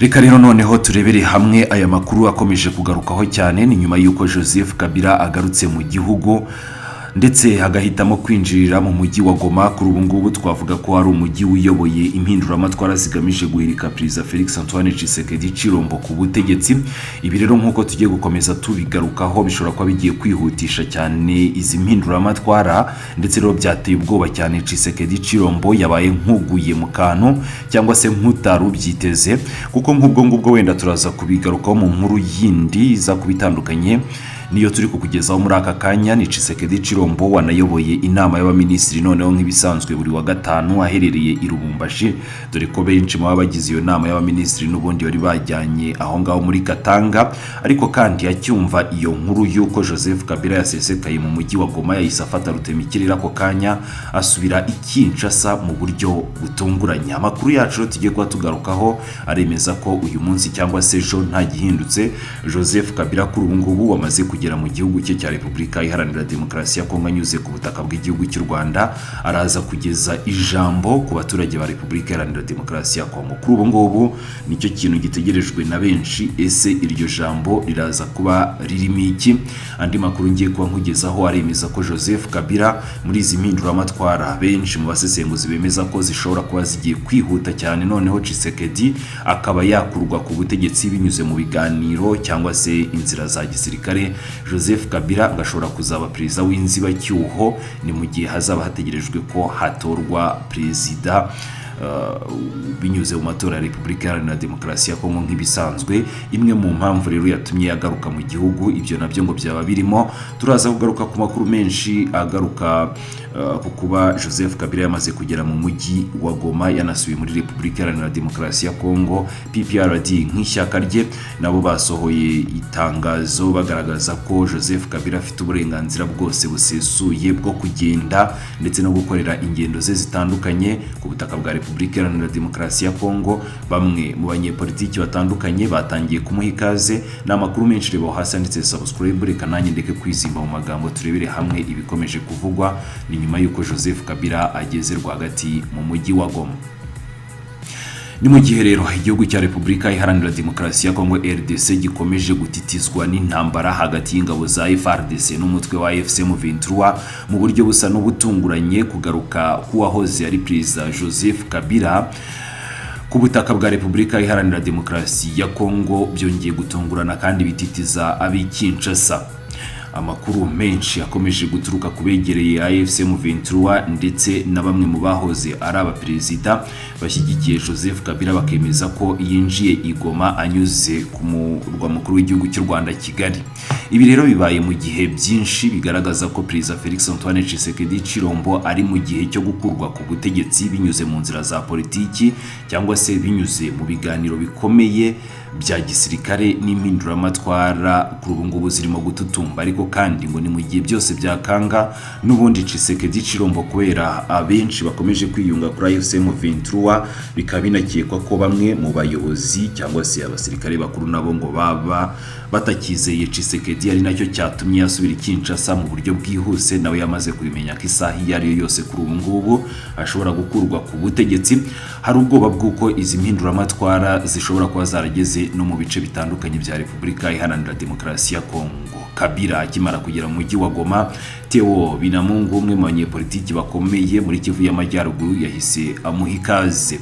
Reka rero noneho turebere hamwe aya makuru akomeje kugarukaho cyane. Ni nyuma y'uko Joseph Kabila agarutse mu gihugu ndetse agahitamo kwinjirira mu mujyi wa Goma. Kuri ubu ngubu twavuga ko ari umujyi wiyoboye impinduramatwara zigamije guhirika Perezida Felix Antoine Tshisekedi Tshilombo ku butegetsi. Ibi rero, nk'uko tugiye gukomeza tubigarukaho, bishobora kuba bigiye kwihutisha cyane izi mpinduramatwara, ndetse rero byateye ubwoba cyane Tshisekedi Tshilombo. Yabaye nk'uguye mu kantu cyangwa se nk'utari ubyiteze, kuko nk'ubwo ngubwo wenda turaza kubigarukaho mu nkuru yindi iza kuba itandukanye niyo turi kukugezaho muri aka kanya. Ni Tshisekedi Tshilombo wanayoboye inama y'abaminisitiri noneho nk'ibisanzwe buri wa gatanu aherereye i Lubumbashi, dore ko benshi mu baba bagize iyo nama y'abaminisitiri n'ubundi bari bajyanye aho ngaho muri Katanga. Ariko kandi acyumva iyo nkuru y'uko Joseph Kabila yasesekaye mu mujyi wa Goma, yahise afata rutemikirere ako kanya asubira i Kinshasa mu buryo butunguranye. Amakuru yacu rero tugiye kuba tugarukaho aremeza ko uyu munsi cyangwa se ejo nta gihindutse, Joseph Kabila kuri ubu ngubu wamaze kugera mu gihugu cye cya Repubulika Iharanira Demokarasi ya Kongo anyuze ku butaka bw'igihugu cy'u Rwanda, araza kugeza ijambo ku baturage ba Repubulika Iharanira Demokarasi ya Kongo. Kuri ubu ngubu nicyo kintu gitegerejwe na benshi. Ese iryo jambo riraza kuba ririmo iki? Andi makuru ngiye kuba nkugezaho aremeza ko Joseph Kabila muri izi mpinduramatwara benshi mu basesenguzi bemeza ko zishobora kuba zigiye kwihuta cyane, noneho Tshisekedi akaba yakurwa ku butegetsi binyuze mu biganiro cyangwa se inzira za gisirikare. Joseph Kabila ngo ashobora kuzaba perezida w'inzibacyuho, ni mu gihe hazaba hategerejwe ko hatorwa perezida binyuze mu matora ya Repubulika Iharanira Demokarasi ya Kongo nk'ibisanzwe. Imwe mu mpamvu rero yatumye agaruka mu gihugu, ibyo nabyo ngo byaba birimo. Turaza kugaruka ku makuru menshi agaruka ku kuba Joseph Kabila yamaze kugera mu mujyi wa Goma, yanasubiye muri Repubulika Iharanira Demokarasi ya Kongo. PPRD nk'ishyaka rye nabo basohoye itangazo bagaragaza ko Joseph Kabila afite uburenganzira bwose busesuye bwo kugenda ndetse no gukorera ingendo ze zitandukanye ku butaka bwa Repubulika Iharanira Demokarasi ya Kongo. Bamwe mu banyepolitiki batandukanye batangiye kumuha ikaze. Ni amakuru menshi. Reba hasi handitse subscribe. Reka nanjye ndeke kwizimba mu magambo, turebere hamwe ibikomeje kuvugwa. Ni nyuma y'uko Joseph Kabila ageze rwagati mu mujyi wa Goma. Ni mu gihe rero igihugu cya Repubulika Iharanira Demokarasi ya Kongo, RDC, gikomeje gutitizwa n'intambara hagati y'ingabo za FARDC n'umutwe wa AFC M23 mu buryo busa n'ubutunguranye. Kugaruka k'uwahoze ari Perezida Joseph Kabila ku butaka bwa Repubulika Iharanira Demokarasi ya Kongo byongeye gutungurana kandi bititiza ab'i Kinshasa. Amakuru menshi akomeje guturuka ku begereye AFC M23 ndetse na bamwe mu bahoze ari abaperezida bashyigikiye Joseph Kabila bakemeza ko yinjiye i Goma anyuze ku murwa mukuru w'igihugu cy'u Rwanda, Kigali. Ibi rero bibaye mu gihe byinshi bigaragaza ko Perezida Felix Antoine Tshisekedi Tshilombo ari mu gihe cyo gukurwa ku butegetsi binyuze mu nzira za politiki cyangwa se binyuze mu biganiro bikomeye bya gisirikare n'impinduramatwara kuri ubu ngubu zirimo gututumba. Ariko kandi ngo ni mu gihe byose byakanga, n'ubundi Tshisekedi Tshilombo, kubera abenshi bakomeje kwiyunga kuri AFC M23, bikaba binakekwa ko bamwe mu bayobozi cyangwa se abasirikare bakuru nabo ngo baba batakizeye Tshisekedi, ari nacyo cyatumye yasubira i Kinshasa mu buryo bwihuse. Nawe yamaze kubimenya ko isaha iyo ari yo yose kuri ubu ngubu ashobora gukurwa ku butegetsi. Hari ubwoba bw'uko izi mpinduramatwara zishobora kuba zarageze no mu bice bitandukanye bya Repubulika Iharanira Demokarasi ya Kongo. Kabila akimara kugera mu mujyi wa Goma, Theo Binamungu, umwe mu banyepolitiki bakomeye muri Kivu y'Amajyaruguru, yahise amuha ikaze.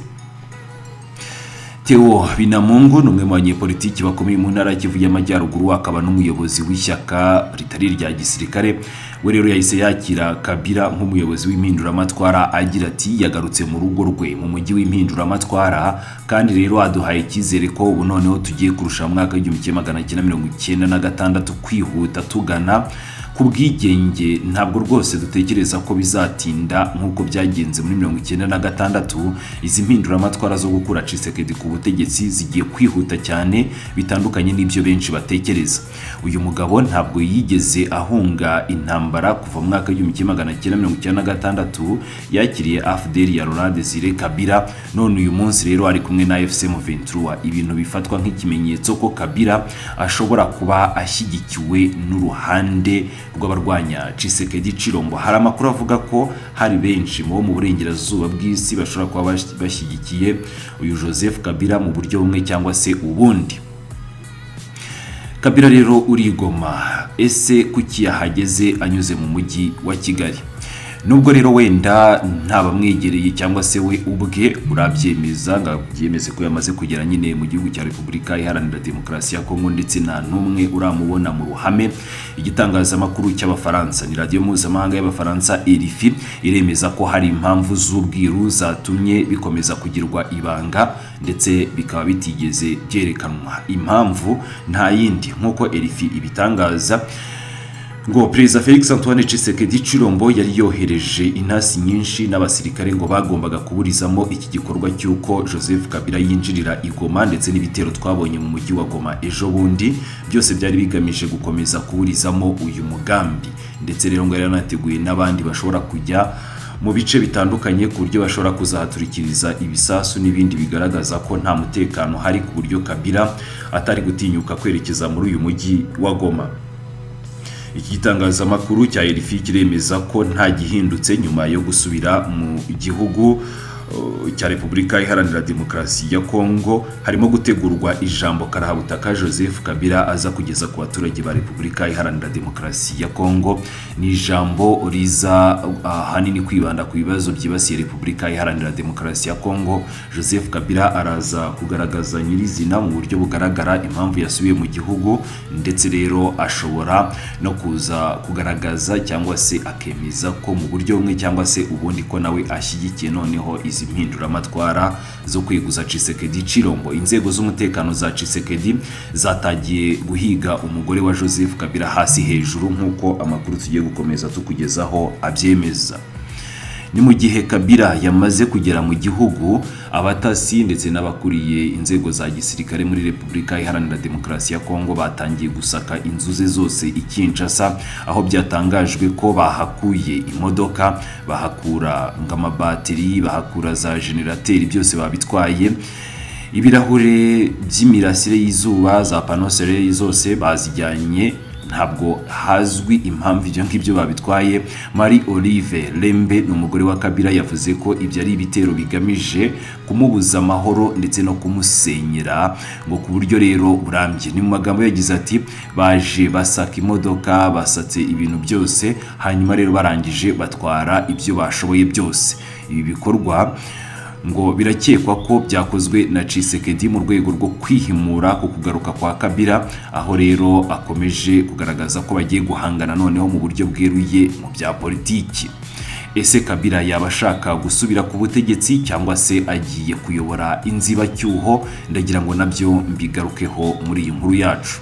Theo Binamungu ni umwe mu banyepolitiki bakomeye mu ntara ya Kivu y'Amajyaruguru, akaba n'umuyobozi w'ishyaka ritari irya gisirikare. We rero yahise yakira Kabila nk'umuyobozi w'impinduramatwara, agira ati: "Yagarutse mu rugo rwe mu mujyi w'impinduramatwara, kandi rero aduhaye icyizere ko ubu noneho tugiye kurusha mu mwaka w'1996 kwihuta tugana ku bwigenge. Ntabwo rwose dutekereza ko bizatinda nk'uko byagenze muri 96. Izi mpinduramatwara zo gukura Tshisekedi ku butegetsi zigiye kwihuta cyane bitandukanye n'ibyo benshi batekereza." Uyu mugabo ntabwo yigeze ahunga intambara kuva mu mwaka w'1996, yakiriye AFDL ya Laurent Desire Kabila, none uyu munsi rero ari kumwe na AFC M23, ibintu bifatwa nk'ikimenyetso ko Kabila ashobora kuba ashyigikiwe n'uruhande. rw'abarwanya Tshisekedi Tshilombo. Hari amakuru avuga ko hari benshi mu bo mu burengerazuba bw'isi bashobora kuba bashyigikiye uyu Joseph Kabila mu buryo bumwe cyangwa se ubundi. Kabila rero uri i Goma, ese kuki yahageze anyuze mu mujyi wa Kigali? Nubwo rero wenda nta bamwegereye cyangwa se we ubwe urabyemeza ngo abyemeze ko yamaze kugera nyine mu gihugu cya Repubulika Iharanira Demokarasi ya Kongo, ndetse nta n'umwe uramubona mu ruhame, igitangazamakuru cy'Abafaransa, ni radiyo mpuzamahanga y'Abafaransa RFI, iremeza ko hari impamvu z'ubwiru zatumye bikomeza kugirwa ibanga ndetse bikaba bitigeze byerekanwa. Impamvu nta yindi, nk'uko RFI ibitangaza, ngo Perezida Felix Antoine Tshisekedi Tshilombo yari yohereje intasi nyinshi n'abasirikare ngo bagombaga kuburizamo iki gikorwa cy'uko Joseph Kabila yinjirira i Goma, ndetse n'ibitero twabonye mu mujyi wa Goma ejo bundi, byose byari bigamije gukomeza kuburizamo uyu mugambi. Ndetse rero ngo yari yanateguye n'abandi bashobora kujya mu bice bitandukanye ku buryo bashobora kuzahaturikiriza ibisasu n'ibindi bigaragaza ko nta mutekano hari, ku buryo Kabila atari gutinyuka kwerekeza muri uyu mujyi wa Goma. Iki gitangazamakuru cya RFI kiremeza ko nta gihindutse nyuma yo gusubira mu gihugu cya Repubulika Iharanira Demokarasi ya Kongo. Harimo gutegurwa ijambo karahabutaka Joseph Kabila aza kugeza ku baturage ba Repubulika Iharanira Demokarasi ya Kongo. Ni ijambo riza ahanini kwibanda ku bibazo byibasiye Repubulika Iharanira Demokarasi ya Kongo. Joseph Kabila araza kugaragaza nyirizina mu buryo bugaragara impamvu yasubiye mu gihugu, ndetse rero ashobora no kuza kugaragaza cyangwa se akemeza ko mu buryo bumwe cyangwa se ubundi ko nawe ashyigikiye noneho izi mpinduramatwara zo kweguza Tshisekedi Tshilombo. Inzego z'umutekano za Tshisekedi zatangiye guhiga umugore wa Joseph Kabila hasi hejuru, nk'uko amakuru tugiye gukomeza tukugezaho abyemeza. Ni mu gihe Kabila yamaze kugera mu gihugu, abatasi ndetse n'abakuriye inzego za gisirikare muri Repubulika Iharanira Demokarasi ya Kongo batangiye gusaka inzu ze zose i Kinshasa, aho byatangajwe ko bahakuye imodoka, bahakura ngo amabatiri, bahakura za generateri, byose babitwaye, ibirahure by'imirasire y'izuba, za panneaux solaires zose bazijyanye. Ntabwo hazwi impamvu ibyo ngibyo babitwaye. Marie Olive Lembe ni umugore wa Kabila, yavuze ko ibyo ari ibitero bigamije kumubuza amahoro ndetse no kumusenyera ngo ku buryo rero burambye. Ni mu magambo yagize ati: "Baje basaka imodoka, basatse ibintu byose, hanyuma rero barangije batwara ibyo bashoboye byose." Ibi bikorwa ngo birakekwa ko byakozwe na Tshisekedi mu rwego rwo kwihimura ku kugaruka kwa Kabila, aho rero akomeje kugaragaza ko bagiye guhangana noneho mu buryo bweruye mu bya politiki. Ese Kabila yaba ashaka gusubira ku butegetsi cyangwa se agiye kuyobora inzibacyuho? Ndagira ngo nabyo mbigarukeho muri iyi nkuru yacu.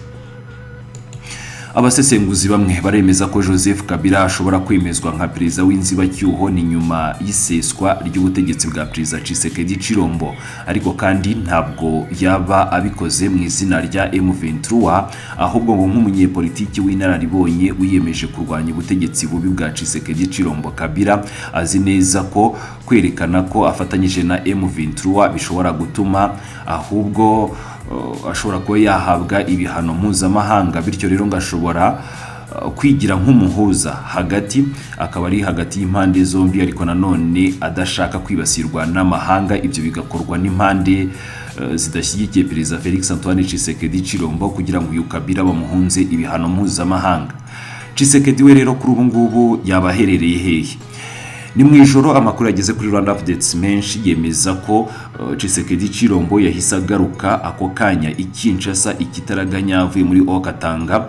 Abasesenguzi bamwe baremeza ko Joseph Kabila ashobora kwemezwa nka perezida w'inzibacyuho, ni nyuma y'iseswa ry'ubutegetsi bwa Perezida Tshisekedi Tshilombo. Ariko kandi ntabwo yaba abikoze mu izina rya M23, ahubwo ngo nk'umunyepolitiki w'inararibonye wiyemeje kurwanya ubutegetsi bubi bwa Tshisekedi Tshilombo, Kabila azi neza ko kwerekana ko afatanyije na M23 bishobora gutuma ahubwo ashobora kuba yahabwa ibihano mpuzamahanga. Bityo rero ngo ashobora kwigira nk'umuhuza hagati, akaba ari hagati y'impande zombi, ariko nanone adashaka kwibasirwa n'amahanga, ibyo bigakorwa n'impande zidashyigikiye Perezida Felix Antoine Tshisekedi Tshilombo, kugira ngo uyu Kabila bamuhunze ibihano mpuzamahanga. Tshisekedi we rero kuri ubu ngubu yaba aherereye hehe? Ni mu ijoro amakuru yageze kuri Rwanda Updates menshi yemeza ko Tshisekedi Tshilombo yahise agaruka ako kanya i Kinshasa ikitaraganya avuye muri Haut-Katanga.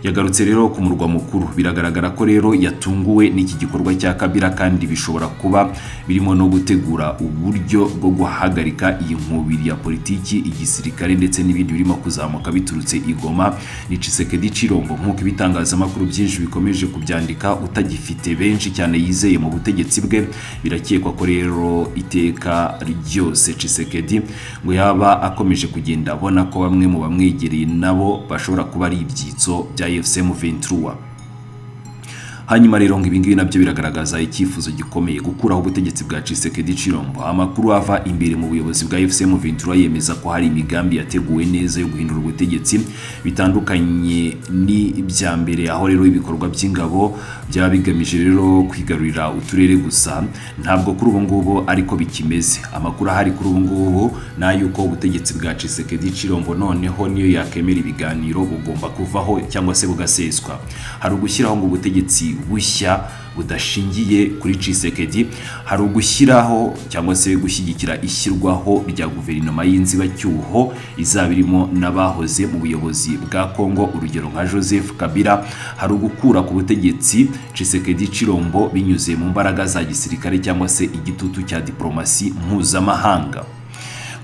Yagarutse rero ku murwa mukuru. Biragaragara ko rero yatunguwe n'iki gikorwa cya Kabila, kandi bishobora kuba birimo no gutegura uburyo bwo guhagarika iyi nkubiri ya politiki, igisirikare ndetse n'ibindi birimo kuzamuka biturutse i Goma. Ni Tshisekedi Tshilombo, nk'uko ibitangazamakuru byinshi bikomeje kubyandika, utagifite benshi cyane yizeye mu butegetsi bwe. Birakekwa ko rero iteka ryose Tshisekedi ngo yaba akomeje kugenda abona ko bamwe mu bamwegereye nabo bashobora kuba ari ibyitso bya AFC M23. Hanyuma rero ngo ibingibi nabyo biragaragaza icyifuzo gikomeye gukuraho ubutegetsi bwa Tshisekedi Chilombo. Amakuru ava imbere mu buyobozi bwa AFC M23 yemeza ko hari imigambi yateguwe neza yo guhindura ubutegetsi, bitandukanye n'ibya mbere, aho rero ibikorwa by'ingabo byaba bigamije rero kwigarurira uturere gusa. Ntabwo kuri ubu ngubu ariko bikimeze. Amakuru ahari kuri ubu ngubu ni ay'uko ubutegetsi bwa Tshisekedi Chilombo noneho niyo yakemera ibiganiro bugomba kuvaho cyangwa se bugaseswa. Hari ugushyiraho ngo ubutegetsi bushya budashingiye kuri Tshisekedi, hari ugushyiraho cyangwa se gushyigikira ishyirwaho rya guverinoma y'inzibacyuho izaba irimo n'abahoze mu buyobozi bwa Kongo, urugero nka Joseph Kabila. Hari ugukura ku butegetsi Tshisekedi Chilombo binyuze mu mbaraga za gisirikare cyangwa se igitutu cya diplomasi mpuzamahanga.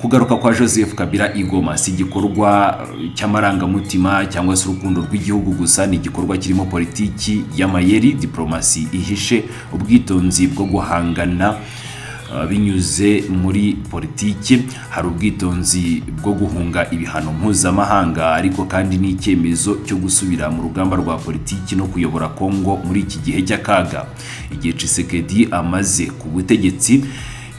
Kugaruka kwa Joseph Kabila i Goma si igikorwa cy'amarangamutima cyangwa se urukundo rw'igihugu gusa, ni igikorwa kirimo politiki y'amayeri, diplomasi ihishe, ubwitonzi bwo guhangana binyuze muri politiki. Hari ubwitonzi bwo guhunga ibihano mpuzamahanga, ariko kandi n'icyemezo cyo gusubira mu rugamba rwa politiki no kuyobora Kongo muri iki gihe cy'akaga. Igihe Tshisekedi amaze ku butegetsi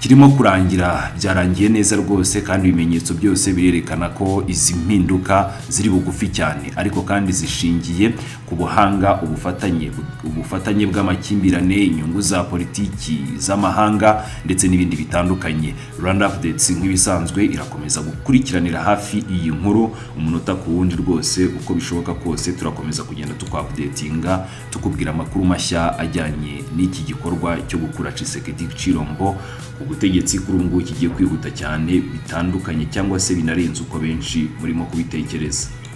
kirimo kurangira. Byarangiye neza rwose, kandi ibimenyetso byose birerekana ko izi mpinduka ziri bugufi cyane, ariko kandi zishingiye ku buhanga, ubufatanye bw'amakimbirane, inyungu za politiki z'amahanga ndetse n'ibindi bitandukanye. Rwanda Updates nk'ibisanzwe irakomeza gukurikiranira hafi iyi nkuru umunota ku wundi rwose. Uko bishoboka kose turakomeza kugenda tukwaupdatinga, tukubwira amakuru mashya ajyanye n'iki gikorwa cyo gukura Tshisekedi Chilombo ku butegetsi. Kuri ubu ngubu kigiye kwihuta cyane bitandukanye cyangwa se binarenze uko benshi murimo kubitekereza.